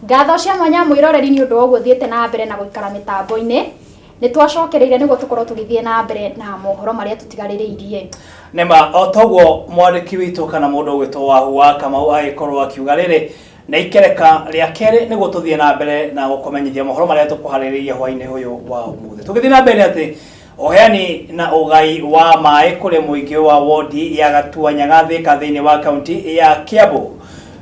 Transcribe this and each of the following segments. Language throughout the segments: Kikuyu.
Ngatho cia mwanya mwĩroreri nĩ ũndũ wa ũguo thiĩte na mbere na gũikara mĩtambo-inĩ. Nĩ twacokereire nĩguo tũkorwo tũgĩthiĩ na mbere na mohoro marĩa tũtigarĩrĩirie. Nĩma o toguo mwandĩki witũ kana mũndũ ũgwĩtwo Wahu wa Kamau agĩkorwo akiuga rĩrĩ nĩ ikereka rĩa kerĩ nĩguo tũthiĩ na mbere na gũkũmenyithia mohoro marĩa tũkũharĩrĩirie hwainĩ ũyũ wa ũmũthĩ. Tũgĩthiĩ na mbere nĩ atĩ Ũheani na ũgai wa maĩ kũrĩ mũingĩ wa wondi ya Gatuanyaga Thika thĩinĩ wa kaunti ya Kiambu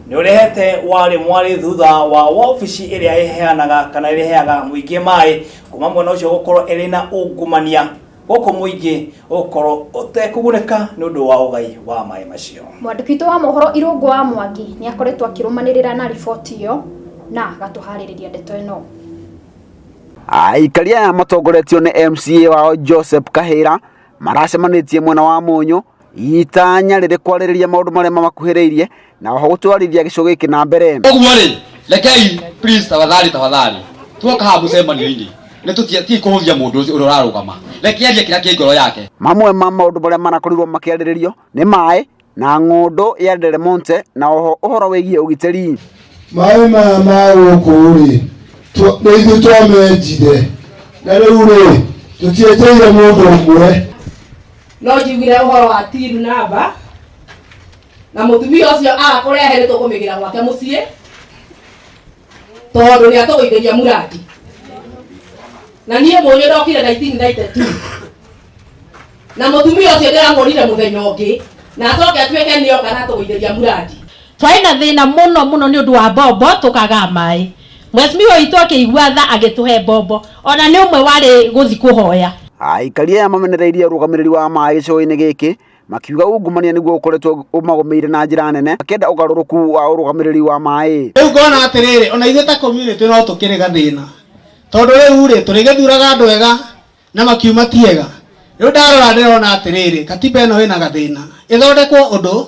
nĩ ũrehete warĩ mwarĩ thutha wa wabici ĩrĩa ĩheanaga kana ĩrĩheaga mũingĩ maĩ kuma mwena ũcio gũkorwo ĩrĩ na ungumania gũkũ mũingĩ ũkorwo ũtekũgunĩka nĩ ũndũ wa ũgai wa maĩ macio. Mwandĩki witũ wa mohoro Irũngũ wa Mwangi nĩ akoretwo akĩrũmanĩrĩra na riboti ĩyo na agatũharĩrĩria ndeto ĩno. Aikari aya matongoretio nĩ MCA wao Joseph Kahĩra maracemanĩtie mwena wa Mũnyũ itanya rĩrĩ kwarĩrĩria maũndũ marĩa mamakuhĩrĩirie na oho gũtwarithia gĩcigo gĩkĩ na mbere. Ũguo rĩ, rekei please tafadhali tafadhali tuoka haha mũcemanio-inĩ nĩ tũtiĩ kũhũthia mũndũ ũcio ũrĩa ũrarũgama, reke arie kĩrĩa kĩ ngoro yake. Mamwe ma maũndũ marĩa manakorirwo makĩarĩrĩrio nĩ maĩ na ng'ũndũ ya Del Monte na oho ũhoro wĩgiĩ ũgitĩri. Maĩ maya ma gũkũ rĩ, nĩ ithuĩ twamenjire, na rĩu rĩ, tũtienjeire mũndũ ũmwe. No njiguire ũhoro wa till number na mũtumia ũcio aga kũrehe nĩ tũkũmĩgĩra gwake mũciĩ tondũ nĩ atũgũithĩria muradi na niĩ mũnyũ ndokire 1992 na mũtumia ũcio ndĩramuonire mũthenya ũngĩ na acoke atuĩke nĩoka na atũgũithĩria muradi. Twarĩ na thĩna mũno mũno nĩ ũndũ wa mbombo tũkaga maĩ. Mheshimiwa witũ akĩigua tha agĩtũhe mbombo ona nĩ ũmwe warĩ gũthi kũhoya. Aikari aya mamenereirie ũrũgamĩrĩri wa maĩ gĩcigo-inĩ gĩkĩ makiuga ungumania nĩguo ũkoretwo ũmagũmĩire na njĩra nene makĩenda ũgarũrũku wa ũrũgamĩrĩri wa maĩ. Rĩu ngona atĩrĩrĩ, ona ithuĩ ta community no tũkĩrĩ gathĩna, tondũ rĩu rĩ tũrĩgĩthuraga andũ ega na makiuma ti ega. Rĩu ndarora ndĩrona atĩrĩrĩ, katiba ĩno ĩna gathĩna, ĩthondekwo ũndũ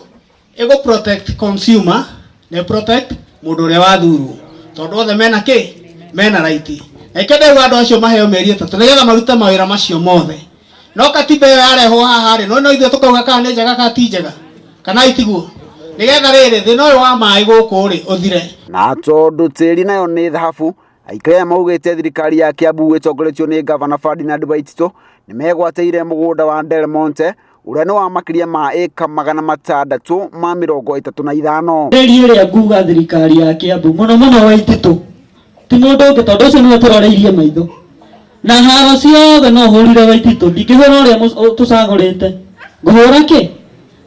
ĩgũ protect consumer na ĩ protect mũndũ ũrĩa wathurwo, tondũ othe mena kĩ, mena right. Na ikĩo ndĩrauga andũ acio maheo mĩeri ĩtatũ nĩgetha marute mawĩra macio mothe. No katiba ĩyo yarehwo haha rĩ, no no ithuĩ tũkauga kana nĩ njega kana ti njega, kana itiguo, nĩgetha rĩrĩ thĩna ũyũ wa maĩ gũkũ rĩ ũthire. Na tondũ tĩri nayo nĩ thahabu, aikari aya maugĩte thirikari ya Kiambu ĩtongoretio nĩ ngavana Ferdinand Waititu nĩ megwatĩire mũgũnda wa Del Monte ũrĩa nĩ wa makĩria ma ĩka 635. Rĩri ĩrĩa nguga thirikari ya Kiambu mũno mũno Waititu ti mũndũ ũngĩ tondũ ũcio nĩwe tũroreirie maitho na haro ciothe no hũrire Waititu ndingĩhũra ũrĩa tũcagũrĩte ngũhũra kĩ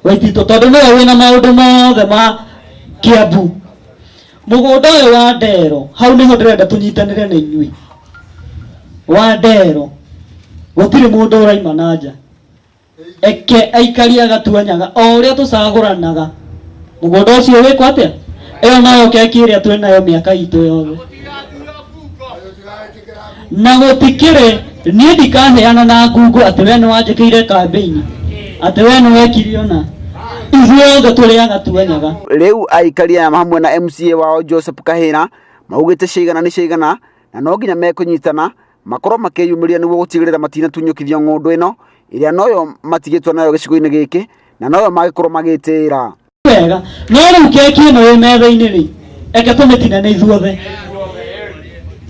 Waititu tondũ nĩwe wĩna maũndũ mothe ma Kiambu. Mũgũnda ũyũ wa Ndero hau nĩho ndĩrenda tũnyitanĩre na inyuĩ wa Ndero gũtirĩ mũndũ ũraima na nja eke aikari a Gatuanyaga o ũrĩa tũcagũranaga mũgũnda ũcio wĩkwo atĩa ĩyo noyo keki ĩrĩa twĩ nayo mĩaka itũ yothe na gũtikĩrĩ niĩ ndikaheana na ngungo atĩ we nĩwanjĩkĩire kambĩini atĩ we nĩwekire ũna ithuothe tũrĩ a Gatuanyaga. Rĩu aikari aya hamwe na MCA wao Joseph Kahĩra maugĩte ciaigana nĩ ciaigana na no nginya mekũnyitana makorwo makĩyumĩria nĩguo gũtigĩrĩra matinatunyũkithio ng'ũndũ ĩno ĩrĩa noyo matigĩtwo nayo gĩcigo-inĩ gĩkĩ na noyo mangĩkorwo magĩtĩĩra. Wega no rĩu keki ĩno ĩ metha-inĩ rĩ eke tũmĩtinane ithuothe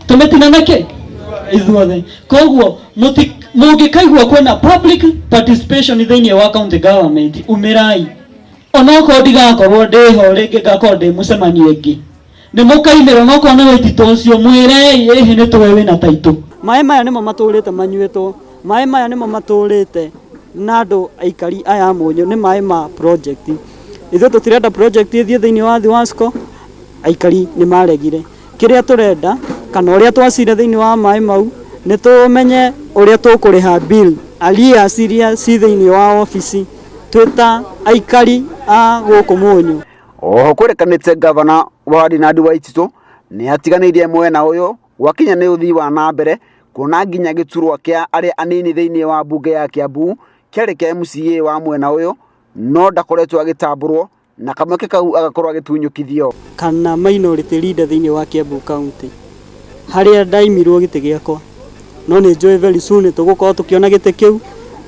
tũmĩtinane kĩ ithuothe koguo mũngĩkaigua kwĩna public participation thĩinĩ wa county government umĩrai onokorwo ndigakorwo ndĩho rĩngĩ ngakorwo ndĩ mũcemanio ĩngĩ nĩ mũkaimĩra onokorwo nĩ Waititũ ũcio mwĩrei ĩhĩ nĩ tũĩ wĩna taitũ. Maĩ maya nĩmo matũrĩte manyuĩtwo, maĩ maya nĩmo matũrĩte na andũ aikari aya a Mũnyũ nĩ maĩ ma project. Ithuĩ tũtirenda project ĩthiĩ thĩinĩ wa Thiwasco, aikari nĩ maregire. Kĩrĩa tũrenda kana ũrĩa twacira thĩinĩ wa maĩ mau nĩ tũmenye ũrĩa tũkũrĩha bill arrears iria ci thĩinĩ wa obici twĩ ta aikari a gũkũ Mũnyũ. Oho kwĩrĩkanĩte ngavana Ferdinand Waititu nĩ atiganĩirie mwena ũyũ gwakinya nĩ ũthii wa na mbere kuona nginya gĩturwa kĩa arĩa anini thĩinĩ wa mbunge ya Kiambu kĩarĩ kĩa MCA wa mwena ũyũ no ndakoretwo agĩtambũrwo na kamweke kau agakorwo agĩtunyũkithio. Kana minority leader thĩinĩ wa Kiambu County harĩa ndaimirwo gĩtĩ gĩakwa no nĩ njũĩ very soon tũgũkorwo tũkĩona gĩtĩ kĩu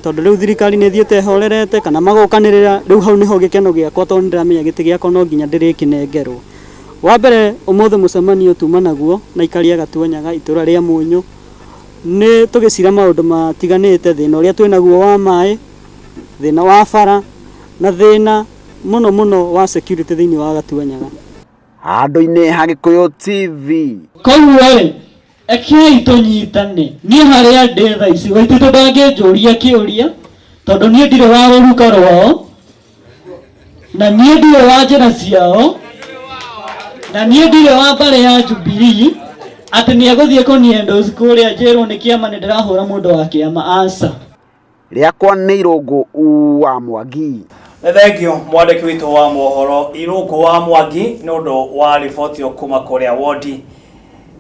tondũ rĩu thirikari nĩ ĩthiĩte ĩhorerete kana magokanĩrĩra rĩu hau nĩho gĩkeno gĩakwa tondũ nĩ ndĩramenya gĩtĩ gĩakwa no nginya ndĩrĩkĩnengerwo. Wa mbere ũmũthĩ mũcemanio tuma naguo na aikari a Gatuanyaga itũra rĩa Mũnyũ nĩ tũgĩcira maũndũ matiganĩte, thĩna ũrĩa twĩnaguo wa maĩ, thĩna wa bara na thĩna mũno mũno wa security thĩinĩ wa Gatuanyaga. Handũ-inĩ ha Gĩkũyũ TV. Koguo rĩ, rekei tũnyitane. Niĩ harĩa ndĩ thaa ici Waititũ ndangĩnjũria kĩũria tondũ niĩ ndirĩ wa rũruka rwao na niĩ ndirĩ wa njĩra ciao na niĩ ndirĩ wa mbarĩ ya Jubilee atĩ nĩ egũthiĩ kũniendorse kũrĩa njĩrwo nĩ kĩama nĩ ndĩrahũra mũndũ wa kĩama, aca. Rĩakwa nĩ Irũngũ wa Mwangi. Nĩ thengio mwandĩki witũ wa mohoro Irũngũ wa Mwangi nĩ ũndũ wa riboti ĩyo kuma kũrĩa wondi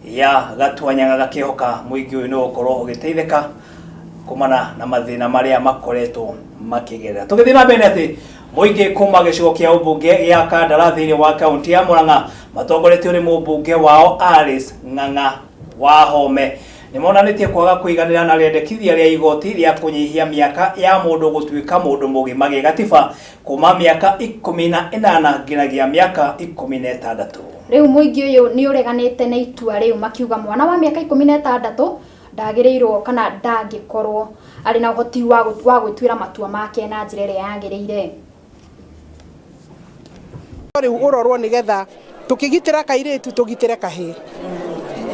ya Gatuanyaga. Gakĩhoka mũingĩ ũyũ nĩ ũgũkorwo ũgĩteithĩka kumana na mathĩna marĩa makoretwo makĩgerera. Tũgĩthiĩ na mbere nĩ atĩ mũingĩ kuma gĩcigo kĩa ũmbunge gĩa Kandara thĩinĩ wa kaunti ya Murang'a matongoretio nĩ mũmbunge wao Alice Ng'ang'a Wahome nĩ monanĩtie kwaga kũiganĩra na rĩendekithia rĩa igoti rĩa kũnyihia mĩaka ya mũndũ gũtuĩka mũndũ mũgima gĩgatiba kuma mĩaka 18 nginyagia mĩaka 16. Rĩu mũingĩ ũyũ nĩ ũreganĩte na itua rĩu makiuga mwana wa mĩaka 16 ndagĩrĩirwo kana ndangĩkorwo arĩ na ũhoti wa gwĩtuĩra matua make na njĩra ĩrĩa yagĩrĩire. Rĩu ũrorwo nĩgetha tũkĩgitĩra kairĩtu tũgitĩre kahĩĩ,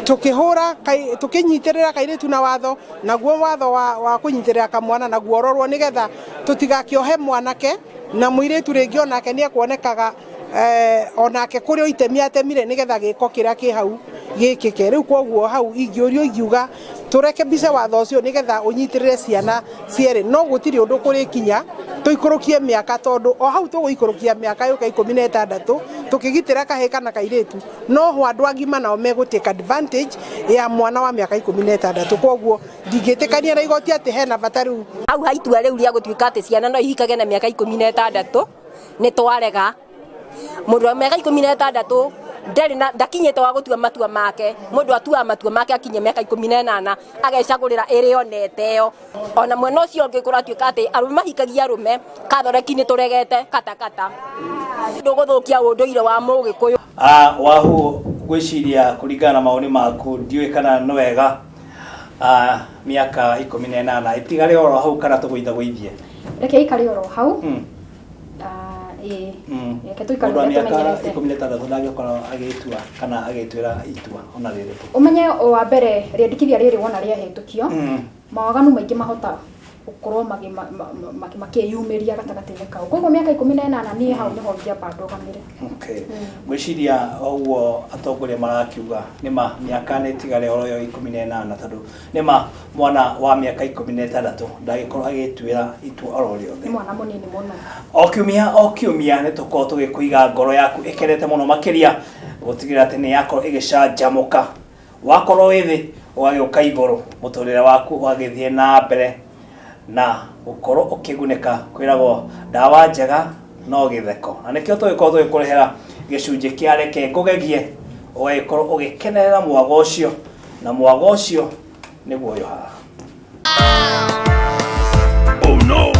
tũkĩhũra tũkĩnyitĩrĩra kairĩtu na watho, naguo watho wa kũnyitĩrĩra kamwana naguo ũrorwo nĩgetha tũtigakĩohe mwanake na mũirĩtu rĩngĩ onake nĩ ekuonekaga onake kũrĩ o itemi atemire nĩgetha gĩko kĩrĩa kĩ hau gĩkĩke. Rĩu koguo hau ingĩũrio ingiuga tũrekebishe watho ũcio nĩgetha ũnyitĩrĩre ciana cierĩ, no gũtirĩ ũndũ kũrĩkinya tũikũrũkie mĩaka, tondũ o hau tũgũikũrũkia mĩaka yũke 16 tũkĩgitĩra kahĩĩ kana kairĩtu, no ho andũ agima nao megũ take advantage ya mwana wa mĩaka 16. Koguo ndingĩtĩkania na igoti atĩ hena bata rĩu hau ha itua rĩu rĩa gũtuĩka atĩ ciana no ihikage na mĩaka 16 nĩ twarega. Mũndũ wa mĩaka 16 ndarĩ na ndakinyĩte wa gũtua matua make. Mũndũ atuaga matua make akinyia mĩaka 18 agecagũrĩra ĩrĩa onete ĩyo. Ona mwena ũcio ũngĩ kũratuĩka atĩ arũme mahikagia arũme, kathoreki nĩ tũregete katakata. Ndũgũthũkia ũndũire wa Mũgĩkũyũ. Wahu ngwĩciria kũringana na mawoni maku ndiũĩ kana nĩ wega mĩaka 18 ĩtigare oro hau kana tũgũithagũithie? Reke ikare oro hau. Ĩĩ. Reke tũikare Mũndũ wa ũrĩa mĩaka tũmenyerete. 16 ndangĩkorwo agĩtua kana agĩtuĩra itua ona rĩrĩkũ. Ũmenye o wa mbere rĩendekithia rĩrĩ wona rĩahĩtũkio, mawaganu maingĩ mahota gũkorwo makĩyumĩria gatagatĩ-inĩ kau. Koguo mĩaka 18 niĩ hau nĩho ingĩamba ndũgamĩre. Okay. Ngwĩciria ũguo atongoria marakiuga nĩma mĩaka nĩ ĩtigare oro ĩyo 18, tondũ nĩma mwana wa mĩaka 16 ndangĩkorwo agĩtuĩra itua oro rĩothe. Nĩ mwana mũnini mũno. O kiumia o kiumia nĩ tũkorwo tũgĩkũiga ngoro yaku ĩkenete mũno makĩria gũtigĩrĩra atĩ nĩ yakorwo ĩgĩcanjamũka. Wakorwo wĩ thĩ ũgagĩũka igũrũ, mũtũrĩre waku ũgagĩthiĩ na mbere na gũkorwo ũkĩgunĩka. Kwĩragwo ndawa njega no gĩtheko, na nĩkĩo tũgĩkorwo tũgĩkũrehera gĩcunjĩ kĩa reke ngũgegie, ũgagĩkorwo ũgĩkenerera mwago ũcio, na mwago ũcio nĩguo ũyũ haha. Oh no!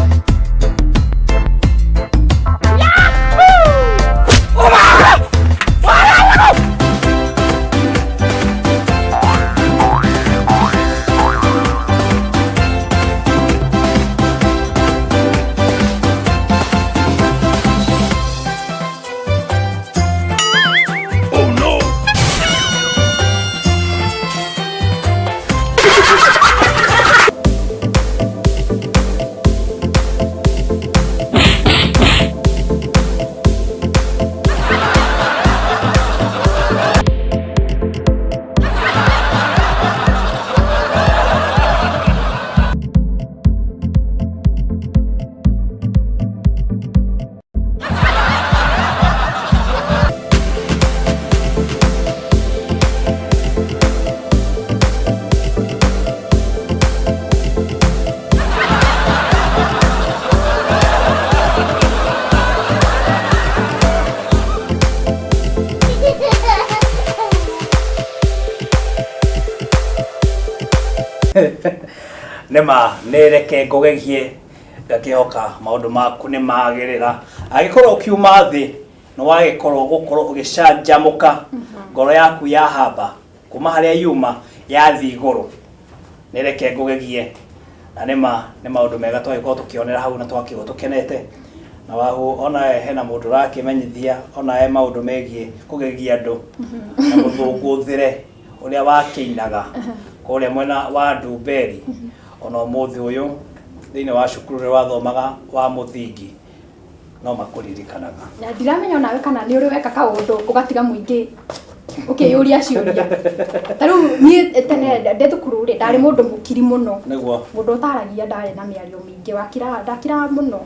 Oh no! Nĩma nĩ reke ngũgegie, ngakĩhoka maũndũ maku nĩ magĩrĩra. Angĩkorwo ũkiuma thĩ Nĩ wagĩkorwo gũkorwo ũgĩcanjamũka, ngoro yaku yahamba kuma harĩa yuma yathiĩ igũrũ. Nĩ reke ngũgegie, na nĩ ma nĩ maũndũ mega twagĩkorwo tũkĩonera hau na twakĩgwo tũkenete. Na Wahu, onawe hena mũndũ ũrakĩmenyithia onawe maũndũ megiĩ kũgegia andũ na mũthũngũthĩre ũrĩa wakĩinaga kũrĩa mwena wa Ndumberi. Ona ũmũthĩ ũyũ thĩinĩ wa cukuru ũrĩa wathomaga wa mũthingi no makũririkanaga. Na ndiramenya onawe kana nĩ ũrĩ weka kaũndũ ũgatiga mũingĩ ũkĩyũria ciũria. Ta rĩu niĩ tene ndĩ thukuru rĩ, ndarĩ mũndũ mũkiri mũno. Mũndũ ũtaragia, ndarĩ na mĩario mĩingĩ, wakiraga, ndakiraga mũno.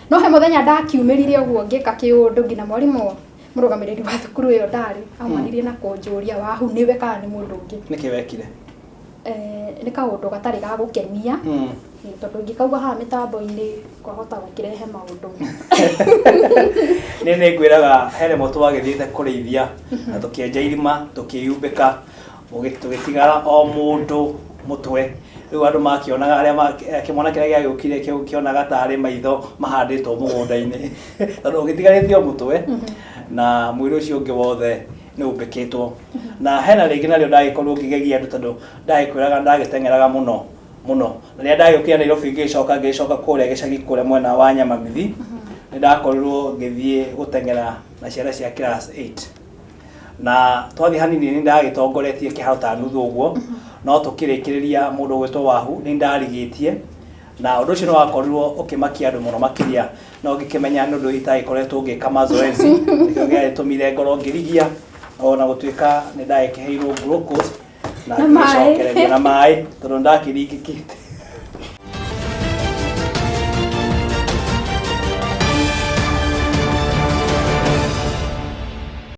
No he mũthenya ndakiumĩrire ũguo ngĩka kĩũndũ nginya mwarimũ mũrũgamĩrĩri wa thukuru ĩyo ndarĩ aumanirie na kũnjũria, "Wahu, nĩwe kana nĩ mũndũ ũngĩ?" Nĩkĩ wekire? Nĩ kaũndũ gatarĩ ga gũkenia, tondũ ingĩkauga haha mĩtambo-inĩ kwahota gũkĩrehe maũndũ. Nĩ ngwĩraga, he rĩmwe twagĩthiĩte kũrĩithia na tũkĩenja irima, tũkĩyumbĩka, tũgĩtigara o mũndũ mũtwe. Rĩu andũ makĩonaga arĩa kĩmwana kĩrĩa gĩagĩũkire kĩonaga tarĩ maitho mahandĩtwo mũgũnda-inĩ, tondũ ũgĩtigarĩtie o mũtwe na mwĩrĩ ũcio ũngĩ wothe nĩ ũmbĩkĩtwo. Na hena rĩngĩ narĩo ndagĩkorirwo ngĩgegia andũ, tondũ ndagĩkwĩraga ndagĩteng'eraga mũno mũno. Na rĩrĩa ndagĩũkire Nairobi, ngĩgĩcoka kũrĩa gĩcagi kũrĩa mwena wa Nyamamithi, nĩ ndakorirwo ngĩthiĩ gũteng'era na ciana cia class 8. Na twathiĩ hanini nĩ ndagĩtongoretie kĩharo ta nuthu ũguo, no tũkĩrĩkĩrĩria mũndũ ũgwĩtwo Wahu nĩ ndarigĩtie, na ũndũ ũcio nĩ wakorirwo ũkĩmakia andũ mũno makĩria. No ngĩkĩmenya nĩ ũndũ itagĩkoretwo ngĩka mazoezi, nĩkĩo gĩagĩtũmire ngorwo ngĩrigia, ona gũtuĩka nĩ ndagĩkĩheirwo glucose na Na maĩ. Ngĩcokereria na maĩ, tondũ ndakĩringĩkĩte.